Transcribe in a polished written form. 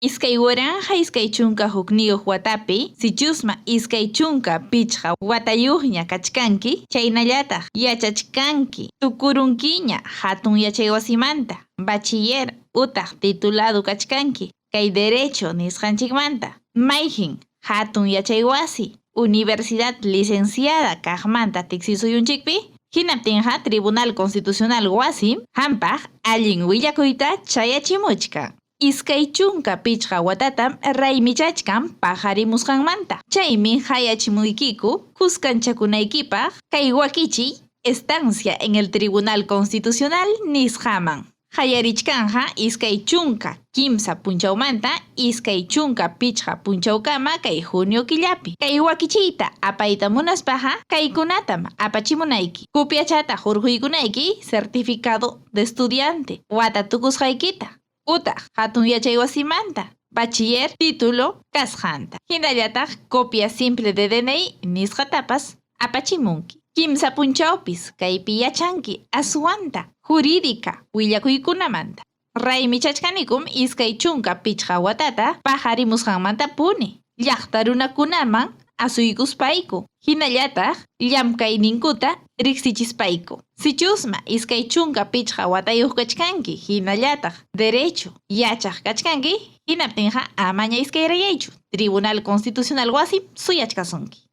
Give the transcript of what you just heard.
2021 watapi, sichusma 25 watayuqña kachkanki, chaynallataq yachachkanki, tukurunkiña hatun yachaywasimanta, bachiller utaq titulado kachkanki, kay derecho nisqanchikmanta, mayqin hatun yachaywasi, universidad licenciada kaqmanta tiksisuyunchikpi, hinaptinqa Tribunal Constitucional wasim qampaq allin willakuyta chayachimuchkan. 25 watatam raymichachkan paqarimusqanmanta. Chaymi qayachimuykiku kuskanchakunaykipaq kay wakichiy estancia en el Tribunal Constitucional nisqaman. Qayarichkanqa 23 punchawmanta 25 punchawkama kay junio killapi. Kay wakichiyta apayta munaspaqa kaykunatam apachimunayki. Copiachata hurquykunayki certificado de estudiante wata tukusqaykita utaq hatun yachaywasimanta bachiller título kasqanta. Hinallataq copia simple de DNI nisqatapas apachimunki. Kimsa punchawpis kaypi yachanki aswanta jurídica willakuykunamanta. Raymichachkanikum 25 watata paqarimusqanmantapuni llaqta runakunaman asuykuspayku, hinallataq llamkayninkuta riqsichispayku. Sichusma 25 watayuq kachkanki, hinallataq derecho yachaq kachkanki, hinaptinqa amaña iskayrayaychu, Tribunal Constitucional wasim suyachkasunki.